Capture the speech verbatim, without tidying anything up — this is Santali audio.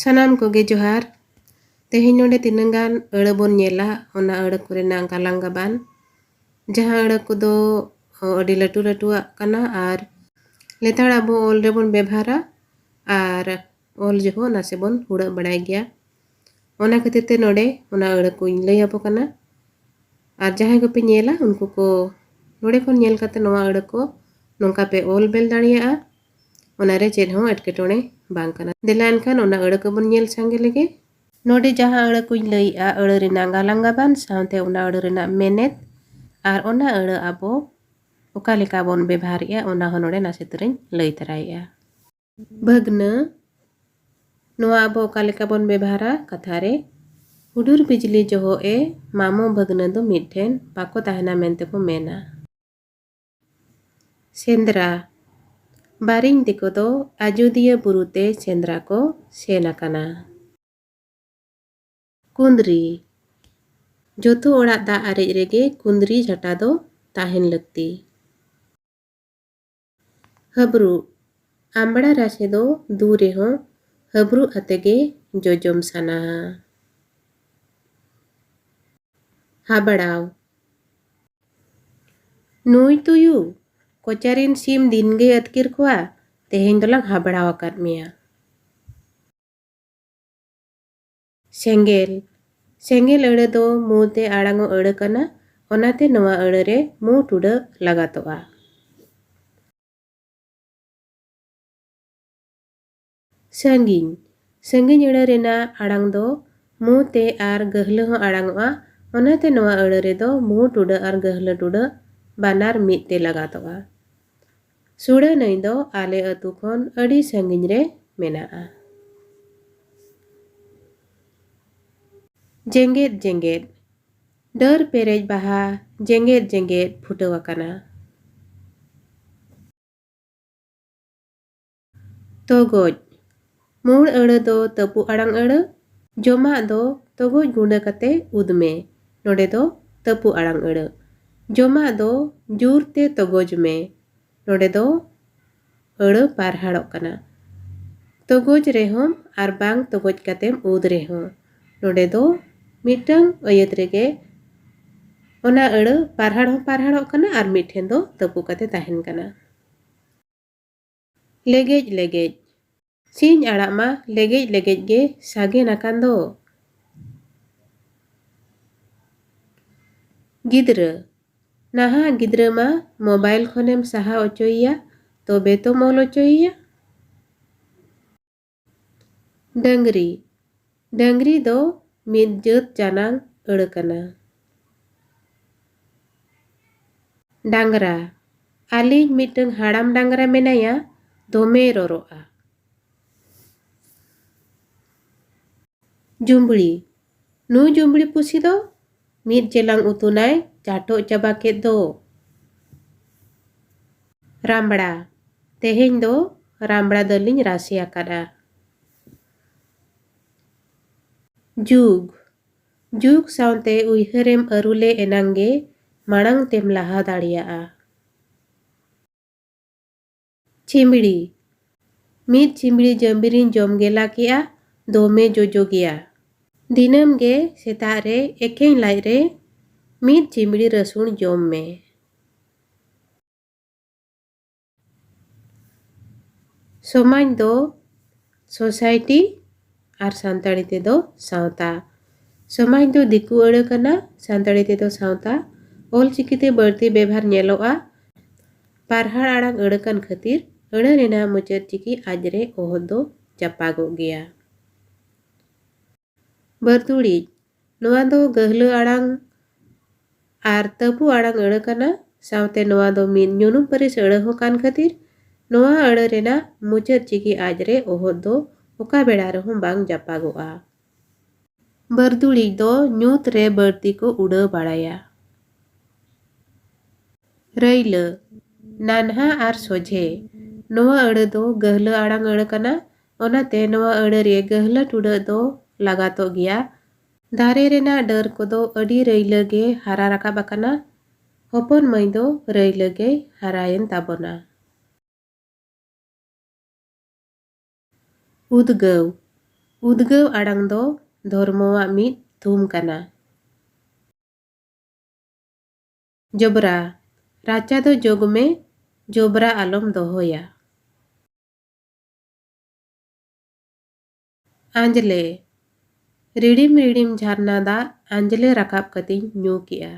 ᱥᱟᱱᱟᱢ ᱠᱚᱜᱮ ᱡᱚᱦᱟᱨ᱾ ᱛᱮᱦᱮᱧ ᱱᱚᱰᱮ ᱛᱤᱱᱟᱹᱝ ᱜᱟᱱ ᱟᱹᱲᱟᱹ ᱵᱚᱱ ᱧᱮᱞᱟ, ᱚᱱᱟ ᱟᱹᱲᱟᱹ ᱠᱚᱨᱮᱱᱟᱜ ᱜᱟᱞᱟᱝ ᱜᱟᱵᱟᱱ, ᱡᱟᱦᱟᱸ ᱟᱹᱲᱟᱹ ᱠᱚᱫᱚ ᱟᱹᱰᱤ ᱞᱟᱹᱴᱩ ᱞᱟᱹᱴᱩᱣᱟᱜ ᱠᱟᱱᱟ ᱟᱨ ᱞᱮᱛᱟᱲ ᱟᱵᱚ ᱚᱞ ᱨᱮᱵᱚᱱ ᱵᱮᱵᱷᱟᱨᱟ ᱟᱨ ᱚᱞ ᱡᱚᱦᱚᱜ ᱱᱟᱥᱮ ᱵᱚᱱ ᱦᱩᱲᱟᱹᱜ ᱵᱟᱲᱟᱭ ᱜᱮᱭᱟ᱾ ᱚᱱᱟ ᱠᱷᱟᱹᱛᱤᱨ ᱛᱮ ᱱᱚᱰᱮ ᱚᱱᱟ ᱟᱹᱲᱟᱹ ᱠᱚᱧ ᱞᱟᱹᱭ ᱟᱵᱚ ᱠᱟᱱᱟ᱾ ᱟᱨ ᱡᱟᱦᱟᱸᱭ ᱠᱚᱯᱮ ᱧᱮᱞᱟ, ᱩᱱᱠᱩ ᱠᱚ ᱱᱚᱰᱮ ᱠᱷᱚᱱ ᱧᱮᱞ ᱠᱟᱛᱮ ᱱᱚᱣᱟ ᱟᱹᱲᱟᱹ ᱠᱚ ᱱᱚᱝᱠᱟ ᱯᱮ ᱚᱞ ᱵᱮᱞ ᱫᱟᱲᱮᱭᱟᱜᱼᱟ᱾ ᱚᱱᱟ ᱨᱮ ᱪᱮᱫ ᱦᱚᱸ ᱮᱴᱠᱮᱴᱚᱬᱮ ᱵᱟᱝ ᱠᱟᱱᱟ᱾ ᱫᱮᱞᱟ ᱮᱱᱠᱷᱟᱱ ᱚᱱᱟ ᱟᱹᱲᱟᱹ ᱠᱚᱵᱚᱱ ᱧᱮᱞ ᱥᱟᱸᱜᱮ ᱞᱮᱜᱮ᱾ ᱱᱚᱰᱮ ᱡᱟᱦᱟᱸ ᱟᱹᱲᱟᱹ ᱠᱚᱧ ᱞᱟᱹᱭᱮᱜᱼᱟ, ᱟᱹᱲᱟᱹ ᱨᱮᱱᱟᱜ ᱜᱟᱞᱟᱝ ᱜᱟᱵᱟᱱ ᱥᱟᱶᱛᱮ ᱚᱱᱟ ᱟᱹᱲᱟᱹ ᱨᱮᱱᱟᱜ ᱢᱮᱱᱮᱛ ᱟᱨ ᱚᱱᱟ ᱟᱹᱲᱟᱹ ᱟᱵᱚ ᱚᱠᱟ ᱞᱮᱠᱟ ᱵᱚᱱ ᱵᱮᱵᱷᱟᱨᱮᱜᱼᱟ, ᱚᱱᱟ ᱦᱚᱸ ᱱᱚᱰᱮ ᱱᱟᱥᱮ ᱛᱟᱨᱟᱧ ᱞᱟᱹᱭ ᱛᱟᱨᱟᱭᱮᱜᱼᱟ᱾ ᱵᱷᱟᱹᱜᱽᱱᱟᱹ, ᱱᱚᱣᱟ ᱟᱵᱚ ᱚᱠᱟ ᱞᱮᱠᱟ ᱵᱚᱱ ᱵᱮᱵᱷᱟᱨᱟ ᱠᱟᱛᱷᱟ ᱨᱮ? ᱦᱩᱰᱩᱨ ᱵᱤᱡᱽᱞᱤ ᱡᱚᱦᱚᱜ ᱮ ᱢᱟᱢᱚ ᱵᱷᱟᱹᱜᱽᱱᱟᱹ ᱫᱚ ᱢᱤᱫ ᱴᱷᱮᱱ ᱵᱟᱠᱚ ᱛᱟᱦᱮᱱᱟ ᱢᱮᱱᱛᱮ ᱠᱚ ᱢᱮᱱᱟ᱾ ᱥᱮᱸᱫᱽᱨᱟ, ᱵᱟᱨᱤᱧ ᱛᱮᱠᱚ ᱫᱚ ᱟᱡᱳᱫᱤᱭᱟᱹ ᱵᱩᱨᱩ ᱛᱮ ᱥᱮᱸᱫᱽᱨᱟ ᱠᱚ ᱥᱮᱱ ᱟᱠᱟᱱᱟ᱾ ᱠᱩᱸᱫᱽᱨᱤ, ᱡᱚᱛᱚ ᱚᱲᱟᱜ ᱫᱟᱜ ᱟᱨᱮᱡ ᱨᱮᱜᱮ ᱠᱩᱸᱫᱽᱨᱤ ᱡᱷᱟᱴᱟ ᱫᱚ ᱛᱟᱦᱮᱱ ᱞᱟᱹᱠᱛᱤ᱾ ᱦᱟᱹᱵᱽᱨᱩᱜ, ᱟᱢᱵᱽᱲᱟ ᱨᱟᱥᱮ ᱫᱚ ᱫᱩ ᱨᱮᱦᱚᱸ ᱦᱟᱹᱵᱽᱨᱩᱜ ᱟᱛᱮ ᱜᱮ ᱡᱚᱡᱚᱢ ᱥᱟᱱᱟᱣᱟ᱾ ᱦᱟᱵᱽᱲᱟᱣ, ᱱᱩᱭ ᱛᱩᱭᱩ, ᱠᱚᱪᱟᱨᱤᱱ ᱥᱤᱢ ᱫᱤᱱ ᱜᱮᱭ ᱟᱹᱛᱠᱤᱨ ᱠᱚᱣᱟ, ᱛᱮᱦᱮᱧ ᱫᱚᱞᱟᱝ ᱦᱟᱵᱽᱲᱟᱣ ᱟᱠᱟᱫ ᱢᱮᱭᱟ᱾ ᱥᱮᱸᱜᱮᱞ, ᱥᱮᱸᱜᱮᱞ ᱟᱹᱲᱟᱹ ᱫᱚ ᱢᱩ ᱛᱮ ᱟᱲᱟᱝᱚᱜ ᱟᱹᱲᱟᱹ ᱠᱟᱱᱟ, ᱚᱱᱟᱛᱮ ᱱᱚᱣᱟ ᱟᱹᱲᱟᱹ ᱨᱮ ᱢᱩ ᱴᱩᱰᱟᱹᱜ ᱞᱟᱜᱟᱛᱚᱜᱼᱟ᱾ ᱥᱟᱺᱜᱤᱧ, ᱥᱟᱺᱜᱤᱧ ᱟᱹᱲᱟᱹ ᱨᱮᱱᱟᱜ ᱟᱲᱟᱝ ᱫᱚ ᱢᱩ ᱛᱮ ᱟᱨ ᱜᱟᱹᱦᱞᱟᱹ ᱦᱚᱸ ᱟᱲᱟᱝᱚᱜᱼᱟ, ᱚᱱᱟᱛᱮ ᱱᱚᱣᱟ ᱟᱹᱲᱟᱹ ᱨᱮᱫᱚ ᱢᱩ ᱴᱩᱰᱟᱹᱜ ᱟᱨ ᱜᱟᱹᱦᱞᱟᱹ ᱴᱩᱰᱟᱹᱜ ᱵᱟᱱᱟᱨ ᱢᱤᱫ ᱛᱮ ᱞᱟᱜᱟᱛᱚᱜᱼᱟ᱾ ᱥᱩᱲᱟᱹ ᱱᱟᱹᱭ ᱫᱚ ᱟᱞᱮ ᱟᱹᱛᱩ ᱠᱷᱚᱱ ᱟᱹᱰᱤ ᱥᱟᱺᱜᱤᱧ ᱨᱮ ᱢᱮᱱᱟᱜᱼᱟ᱾ ᱡᱮᱜᱮᱫ ᱡᱮᱜᱮᱫ, ᱰᱟᱹᱨ ᱯᱮᱨᱮᱡ ᱵᱟᱦᱟ ᱡᱮᱜᱮᱫ ᱡᱮᱜᱮᱫ ᱯᱷᱩᱴᱟᱹᱣ ᱟᱠᱟᱱᱟ᱾ ᱛᱚᱜᱚᱡ, ᱢᱩᱬ ᱟᱹᱲᱟᱹ ᱫᱚ ᱛᱟᱹᱯᱩ ᱟᱲᱟᱝ ᱟᱹᱲᱟᱹ, ᱡᱚᱢᱟᱜ ᱫᱚ ᱛᱚᱜᱚᱡ ᱜᱩᱸᱰᱟᱹ ᱠᱟᱛᱮ ᱩᱫ ᱢᱮ, ᱱᱚᱰᱮ ᱫᱚ ᱛᱟᱹᱯᱩ ᱟᱲᱟᱝ ᱟᱹᱲᱟᱹ᱾ ᱡᱚᱢᱟᱜ ᱫᱚ ᱡᱳᱨ ᱛᱮ ᱛᱚᱜᱚᱡ ᱢᱮ, ᱱᱚᱰᱮ ᱫᱚ ᱟᱹᱲᱟᱹ ᱯᱟᱨᱦᱟᱲᱚᱜ ᱠᱟᱱᱟ᱾ ᱛᱚᱜᱚᱡ ᱨᱮᱦᱚᱸᱢ ᱟᱨ ᱵᱟᱝ ᱛᱚᱜᱚᱡ ᱠᱟᱛᱮᱢ ᱩᱫ ᱨᱮᱦᱚᱸ, ᱱᱚᱰᱮ ᱫᱚ ᱢᱤᱫᱴᱟᱝ ᱟᱹᱭᱟᱹᱛ ᱨᱮᱜᱮ ᱚᱱᱟ ᱟᱹᱲᱟᱹ ᱯᱟᱨᱦᱟᱲ ᱦᱚᱸ ᱯᱟᱨᱦᱟᱲᱚᱜ ᱠᱟᱱᱟ ᱟᱨ ᱢᱤᱫ ᱴᱷᱮᱱ ᱫᱚ ᱛᱟᱹᱯᱩ ᱠᱟᱛᱮ ᱛᱟᱦᱮᱱ ᱠᱟᱱᱟ᱾ ᱞᱮᱜᱮᱡ ᱞᱮᱜᱮᱡ᱾ ᱥᱤᱧ ᱟᱲᱟᱜ ᱢᱟ ᱞᱮᱜᱮᱡ ᱞᱮᱜᱮᱡ ᱜᱮ ᱥᱟᱜᱮᱱ ᱟᱠᱟᱱ ᱫᱚ᱾ ᱜᱤᱫᱽᱨᱟᱹ᱾ ᱱᱟᱦᱟᱜ ᱜᱤᱫᱽᱨᱟᱹ ᱢᱟ ᱢᱳᱵᱟᱭᱤᱞ ᱠᱷᱚᱱᱮᱢ ᱥᱟᱦᱟ ᱚᱪᱚᱭᱮᱭᱟ, ᱛᱚᱵᱮ ᱛᱚᱢ ᱚᱞ ᱚᱪᱚᱭᱮᱭᱟ᱾ ᱰᱟᱹᱝᱨᱤ᱾ ᱰᱟᱹᱝᱨᱤ ᱫᱚ ᱢᱤᱫ ᱡᱟᱹᱛ ᱡᱟᱱᱟᱝ ᱟᱹᱲᱟᱹ ᱠᱟᱱᱟ᱾ ᱰᱟᱝᱨᱟ᱾ ᱟᱹᱞᱤᱧ ᱢᱤᱫᱴᱟᱝ ᱦᱟᱲᱟᱢ ᱰᱟᱝᱨᱟ ᱢᱮᱱᱟᱭᱟ, ᱫᱚᱢᱮ ᱨᱚᱨᱚᱜᱼᱟ᱾ ᱡᱩᱢᱵᱽᱲᱤ᱾ ᱱᱩᱭ ᱡᱩᱢᱵᱽᱲᱤ ᱯᱩᱥᱤ ᱫᱚ ᱢᱤᱫ ᱪᱮᱞᱟᱝ ᱩᱛᱩ ᱱᱟᱭ ᱪᱟᱴᱚᱜ ᱪᱟᱵᱟ ᱠᱮᱫ ᱫᱚ᱾ ᱨᱟᱢᱲᱟ᱾ ᱛᱮᱦᱮᱧ ᱫᱚ ᱨᱟᱢᱲᱟ ᱫᱟᱹᱞ ᱞᱤᱧ ᱨᱟᱥᱮ ᱟᱠᱟᱫᱼᱟ᱾ ᱡᱩᱜᱽ᱾ ᱡᱩᱜᱽ ᱥᱟᱶᱛᱮ ᱩᱭᱦᱟᱹᱨᱮᱢ ᱟᱹᱨᱩᱞᱮ ᱮᱱᱟᱝ ᱜᱮ ᱢᱟᱲᱟᱝ ᱛᱮᱢ ᱞᱟᱦᱟ ᱫᱟᱲᱮᱭᱟᱜᱼᱟ᱾ ᱪᱷᱤᱢᱲᱤ᱾ ᱢᱤᱫ ᱪᱷᱤᱢᱲᱤ ᱡᱟᱹᱢᱵᱤᱨᱤᱧ ᱡᱚᱢ ᱜᱮᱞᱟ ᱠᱮᱜᱼᱟ, ᱫᱚᱢᱮ ᱡᱚᱡᱚ ᱜᱮᱭᱟ᱾ ᱫᱤᱱᱟᱹᱢ ᱜᱮ ᱥᱮᱛᱟᱜ ᱨᱮ ᱮᱠᱷᱮᱱ ᱞᱟᱡ ᱨᱮ ᱢᱤᱫ ᱪᱷᱤᱢᱲᱤ ᱨᱟᱹᱥᱩᱱ ᱡᱚᱢ ᱢᱮ᱾ ᱥᱚᱢᱟᱡᱽ ᱫᱚ society ᱟᱨ ᱥᱟᱱᱛᱟᱲᱤ ᱛᱮᱫᱚ ᱥᱟᱶᱛᱟ᱾ ᱥᱚᱢᱟᱡᱽ ᱫᱚ ᱫᱤᱠᱩ ᱟᱹᱲᱟᱹ ᱠᱟᱱᱟ, ᱥᱟᱱᱛᱟᱲᱤ ᱛᱮᱫᱚ ᱥᱟᱶᱛᱟ᱾ ᱚᱞᱪᱤᱠᱤ ᱛᱮ ᱵᱟᱹᱲᱛᱤ ᱵᱮᱵᱷᱟᱨ ᱧᱮᱞᱚᱜᱼᱟ᱾ ᱯᱟᱨᱦᱟᱲ ᱟᱲᱟᱝ ᱟᱹᱲᱟᱹ ᱠᱟᱱ ᱠᱷᱟᱹᱛᱤᱨ ᱟᱹᱲᱟᱹ ᱨᱮᱱᱟᱜ ᱢᱩᱪᱟᱹᱫ ᱪᱤᱠᱤ ᱟᱡ ᱨᱮ ᱚᱦᱚᱫ ᱫᱚ ᱪᱟᱯᱟᱜᱚᱜ ᱜᱮᱭᱟ᱾ ᱵᱟᱹᱨᱫᱩᱲᱤᱡ᱾ ᱱᱚᱣᱟ ᱫᱚ ᱜᱟᱹᱦᱞᱟᱹ ᱟᱲᱟᱝ ᱟᱨ ᱛᱟᱹᱯᱩ ᱟᱲᱟᱝ ᱟᱹᱲᱟᱹ ᱠᱟᱱᱟ, ᱥᱟᱶᱛᱮ ᱱᱚᱣᱟ ᱫᱚ ᱢᱤᱫ ᱧᱩᱱᱩᱢ ᱯᱟᱹᱨᱤᱥ ᱟᱹᱲᱟᱹ ᱦᱚᱸ ᱠᱟᱱ ᱠᱷᱟᱹᱛᱤᱨ ᱱᱚᱣᱟ ᱟᱹᱲᱟᱹ ᱨᱮᱱᱟᱜ ᱢᱩᱪᱟᱹᱫ ᱪᱤᱠᱤ ᱟᱡ ᱨᱮ ᱚᱦᱚᱫ ᱫᱚ ᱚᱠᱟ ᱵᱮᱲᱟ ᱨᱮᱦᱚᱸ ᱵᱟᱝ ᱡᱟᱯᱟᱜᱚᱜᱼᱟ᱾ ᱵᱟᱹᱨᱫᱩᱲᱤᱡ ᱫᱚ ᱧᱩᱛ ᱨᱮ ᱵᱟᱹᱲᱛᱤ ᱠᱚ ᱩᱰᱟᱹᱣ ᱵᱟᱲᱟᱭᱟ᱾ ᱨᱟᱹᱭᱞᱟᱹ, ᱱᱟᱱᱦᱟ ᱟᱨ ᱥᱚᱡᱷᱮ᱾ ᱱᱚᱣᱟ ᱟᱹᱲᱟᱹ ᱫᱚ ᱜᱟᱹᱦᱞᱟᱹ ᱟᱲᱟᱝ ᱟᱹᱲᱟᱹ ᱠᱟᱱᱟ, ᱚᱱᱟᱛᱮ ᱱᱚᱣᱟ ᱟᱹᱲᱟᱹ ᱨᱮ ᱜᱟᱹᱦᱞᱟᱹ ᱴᱩᱰᱟᱹᱜ ᱫᱚ ᱞᱟᱜᱟᱛᱚᱜ ᱜᱮᱭᱟ᱾ ᱫᱟᱨᱮ ᱨᱮᱱᱟᱜ ᱰᱟᱹᱨ ᱠᱚᱫᱚ ᱟᱹᱰᱤ ᱨᱟᱹᱭᱞᱟᱹ ᱜᱮ ᱦᱟᱨᱟ ᱨᱟᱠᱟᱵ ᱟᱠᱟᱱᱟ᱾ ᱦᱚᱯᱚᱱ ᱢᱟᱹᱭ ᱫᱚ ᱨᱟᱹᱭᱞᱟᱹ ᱜᱮᱭ ᱦᱟᱨᱟᱭᱮᱱ ᱛᱟᱵᱚᱱᱟ᱾ ᱩᱫᱽᱜᱟᱹᱣ᱾ ᱩᱫᱽᱜᱟᱹᱣ ᱟᱲᱟᱝ ᱫᱚ ᱫᱷᱚᱨᱢᱚᱣᱟᱜ ᱢᱤᱫ ᱛᱷᱩᱢ ᱠᱟᱱᱟ᱾ ᱡᱚᱵᱽᱨᱟ᱾ ᱨᱟᱪᱟ ᱫᱚ ᱡᱚᱜᱽ ᱢᱮ, ᱡᱚᱵᱽᱨᱟ ᱟᱞᱚᱢ ᱫᱚᱦᱚᱭᱟ᱾ ᱟᱸᱡᱽᱞᱮ᱾ ᱨᱤᱲᱤᱢ ᱨᱤᱲᱤᱢ ᱡᱷᱟᱨᱱᱟ ᱫᱟᱜ ᱟᱸᱡᱽᱞᱮ ᱨᱟᱠᱟᱵ ᱠᱟᱛᱮᱧ ᱧᱩ ᱠᱮᱜᱼᱟ᱾